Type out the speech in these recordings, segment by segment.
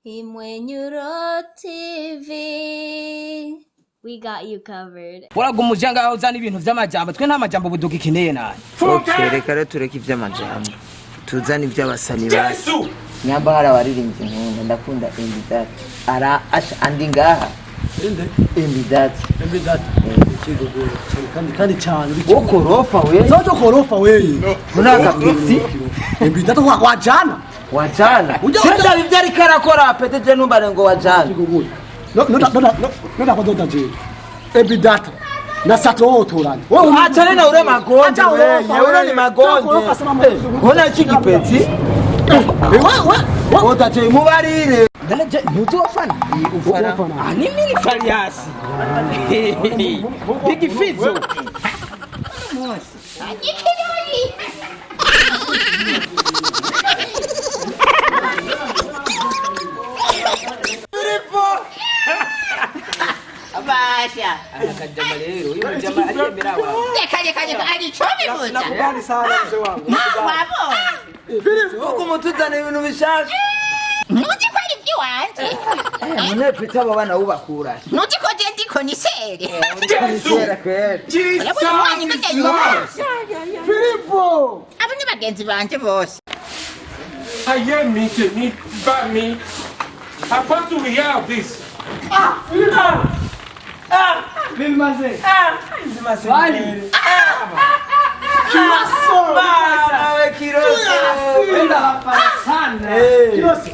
Imwenyuro TV. We got you covered. Uraguma uja ngaho uzana ibintu vy'amajambo, twe nta majambo budugikeneye naye. Okay, reka rero tureke iby'amajambo, tuzane iby'abasani basi. Nyamba hari abaririmbyi nkunda, ndakunda Embidati. Ara asha andi ngaha. Inde? Embidati. Embidati. Ikigogoro kandi kandi cyane. Wokorofa we. Zojo korofa we. Unaka pisi. Embidati wa wajana. Wajana. Uja- Senda ibyo ariko arakora pete je numbare ngo wajana. Ikigogoro. No no no no no no no je. Embidati. Na sato otorani. Wewe Achane na ure magonde Acha we. urofa Ure we. ni magonde. Korofa sama Ona iki gipeti. Wewe wewe. Otache mubarire. None je ntuzi wafana? Ufana. Ah, ni mini Farias. Big Fizo. Basha. Akajama rero, uyu mujama ariyemera wa. Reka reka reka, hari icyo bivuze. Nakubali sana mzee wangu. Wabonye. Huko mutuzana ibintu bishasha. Ntuzi ko ari iby'iwanjye. Mune pete abo bana ubakura. Ntuzi ko je ndi komiseri. Kera kwera. Urabona umwana ingene yubatse. Filipo. Abo ni bagenzi banje bose. Ayé mi, tèmi bá mi. Apostle, we hear of this. Bimaze. Swali. Bana we kiroso. Wenda hapa sana. Kirosi.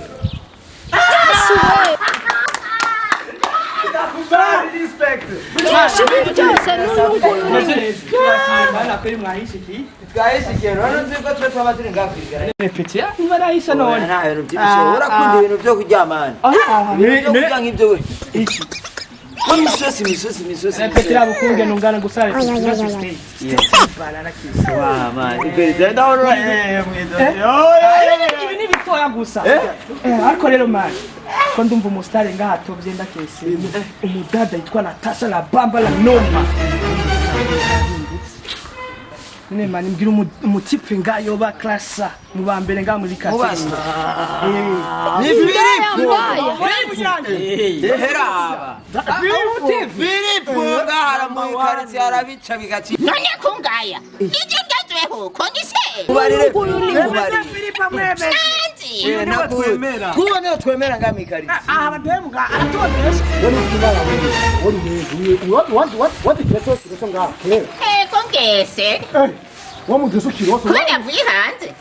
Byose n'uyu nguyu. Bana kweli mwahishiki. Twahishikiye none uzi ko twe twaba turi ngafurika. Pete niba arahisha none. Nta bintu by'ibisho urakunda ibintu byo kuryamana. Ibintu byo kurya nk'ibyo we. Ko misosi misosi misosi. Pete rabukunge nungana gusara. Wa man. Iperereza ndabona mwizo. Ibi ni bitoya gusa. Ariko rero man, ko ndumva umusitari ngaha atovye ndakese. Umudada yitwa Natasha la Bamba la Noma. None man, mbwira umutipe ngayo ba klasa mu ba mbere ngaha muri kati. Ni Filipo. Mbaya. Hera. Filipo ngahara mu ikaritsiye arabica bigaci. None kungaya. Ibyo ngezweho komiseri. Mubarire. Uyu ni Mubarire. Sanzi. Kuba niyo twemera ngaha mu ikaritsiye. Aha bademu aratondesha. Wewe ukibala wewe. Wewe wewe what what kiroso kiroso ngaho kera. Ego ngese. Eh. Wamudusu kiroso. Kubera mvuye hanze.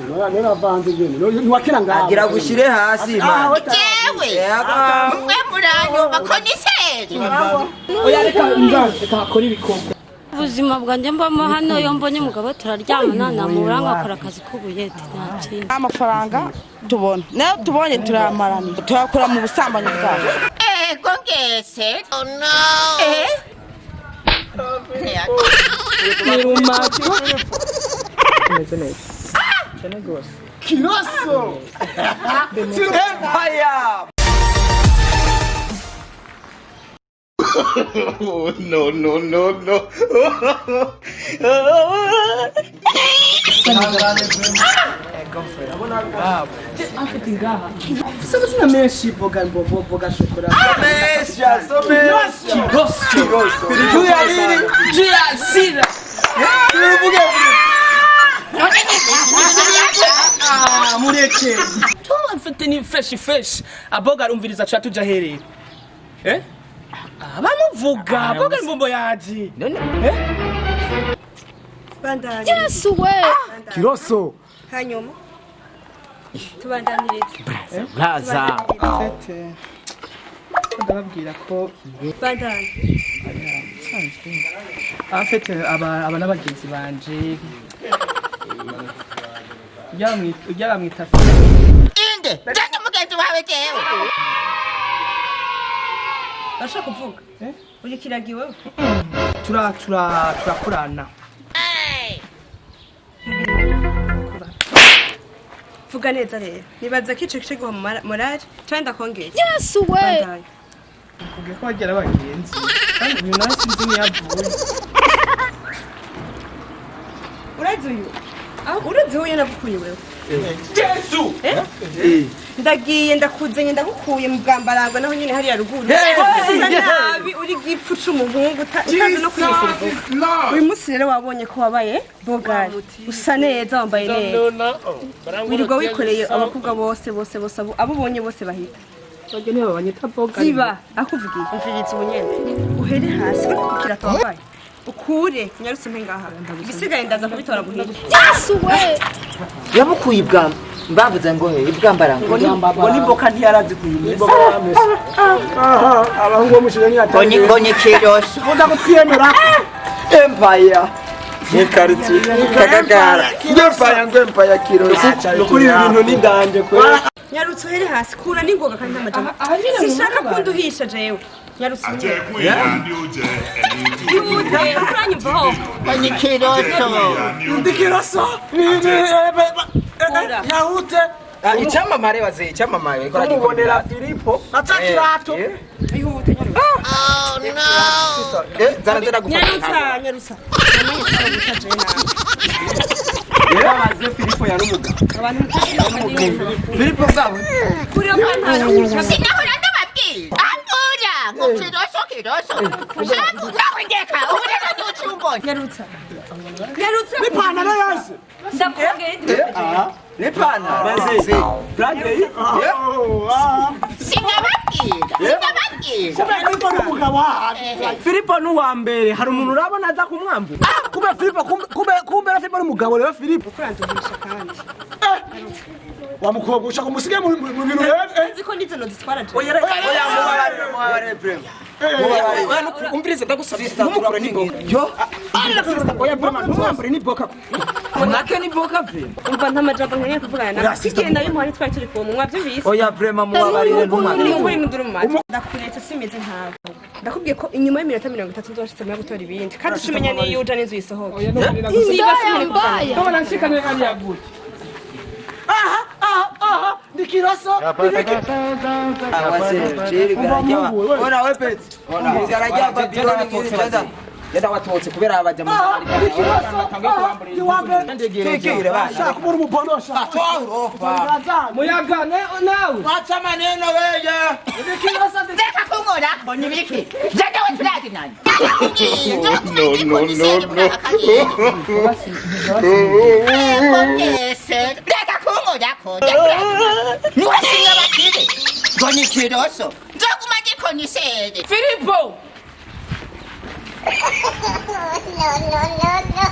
Nora nora vanze ngene. Ni wakira ngaho. Agira gushire hasi man. Jewe. Yego. Mwe muranyumva komiseri. Oya reka ngana reka akora ibikorwa. Ubuzima bwanjye mbamo hano, iyo mbonye umugabo turaryamana, namubura ngakora akazi k'ubuyede, nta kindi. Amafaranga tubona nayo tubonye turayamarana, tuyakura mu busambanyi bwacu. Ego ngese. Oh no. Eh. Tumeze neza. Cyane gose. Kiroso. Empire. No, no, no, no. Afite ngaha. Sasa menshi boga mbovo boga shokora. Somesha, somesha. Kiroso. Kiroso. Tuyariri. Tuyasira. Tuvuge. Ah, mureke. Mfite ni fresh fresh. Aboga arumviriza cha tuja herera. Eh? Abamuvuga, aboga mbombo yaje. None Eh? Bandanye. Yesu we. Kiroso. Hanyuma tubandanirize. Blaza. Fete. Ndababwira ko Bandanye. afite aba aba n'abagenzi banje. Ujya bamwita Inde. Janye mugenzi wawe jewe. Bashaka kuvuga uri kiragiwe. Tura tura turakorana. Vuga neza rero, nibaza ko ico gice guha morale cyangwa ndakongeye. Yesu we. Bandanye. Kubwiye ko bagira abagenzi. Kandi uyu nawe sinzi niyo avuye. Urazi uyu Urazi wowe nagukuye wewe. Jesu! Ndagiye ndakuzanye ndagukuye mu bwambarangwa naho nyine hariya ruguru. Usa nabi uri gipfu c'umuhungu utazi no kwiyisirivuga. Uyu munsi rero wabonye ko wabaye bogari. Usa neza wambaye neza. Wirirwa wikoreye abakobwa bose bose bose abo ubonye bose bahita. Ziba akuvugiye. Umviriza ubunyene. Uhere hasi uri ku kirato wambaye. Ukure nyarutse mpe ngaha. Ibisigaye ndaza kubitora muhira. Yesu we! Yamukuye ibwamba mbavuze ngo he ibwambarango. Ngo nimboka ntiyarazi kuyimesa. Abahungu bo mushize Ngo ni ngo ni kiroso. Unda kutwiyemera. Empire ni quartier kagagara empire ngo empire kiroso. Nukuri ibi bintu ni danje kweli. Nyarutse uhere hasi kura n'ingoga kandi nta majambo. Sinshaka kunduhisha jewe. Nyarutse uhere. Ihute uranyumva ho. Ngo ni kiroso. Ndi kiroso. Ni yahute. Icyamamare waze icyamamare Kumubonera Filipo. Aca kirato. Ihute nyarutse. Oh no. Zara zara gufata. Nyarutsa nyarutsa. Namenye ko guta jewe nawe. Yabaze Filipo yarumuga. Abantu mutazi. Filipo bwawe. Kuri yo pantaro. Sinahora ndababwira. Angura ngo kiroso kiroso. Shabu nawe ndeka ubu rero ntucumbone. Nyarutsa. Nyarutsa. Ipantaro yose. Ndakubwira indi. N'ipantaro. Baze. Bradley. Sinababwira. Sinababwira. Kumbe Filipo ni umugabo wacu. Filipo ni uwa mbere hari umuntu urabona aza kumwambura. Kumbe Filipo kumbe kumbe Filipo ni umugabo rero Filipo. Kuranduhisha kandi. Wa mukobwa ushaka umusige mu bintu rero. Nzi ko nizo nozitwara jewe. Oya reka Oya mubabarire mubabarire prem. Oya umvirize ndagusabye ntumukure n'imboka. Yo Oya vraiment ntumwambure n'imboka. nake ni boka prem. Umva nta majambo nkeneye kuvugana nawe. Kigenda bimuha twari turi kumwe mwabyumvise. Oya prema mubabarire ntumwambure. Ni ukuri nduri mu matwi. Ndakuretse simeze nkawe. Ndakubwiye ko inyuma y'iminota 30 nzobashitse muri gutora ibindi. Kandi ucumenya niyo uja n'inzu yisohoka. Niba sinari Mbaya! Kama nanshikane hali gute. Aha aha aha ndi kiroso. Awase chiri garajya. Ona we peti. Garajya Babiloni ngiri jaza. Yada watotse kubera abaja mu Ndi kiroso. Ndi wa mbere. Tikire bana. Shaka kubona umuponosha. Twaurofa. Muyaga nawe. Wacha maneno wewe. Ndi kiroso ndi Reka kunkora ngo ni biki. Jya nawe turazi nani. No no no no. Reka kunkora ko. Niwe sinabakire. Ngo ni kiroso. Nzoguma ndikonisere. Filipo. No, no, no, no.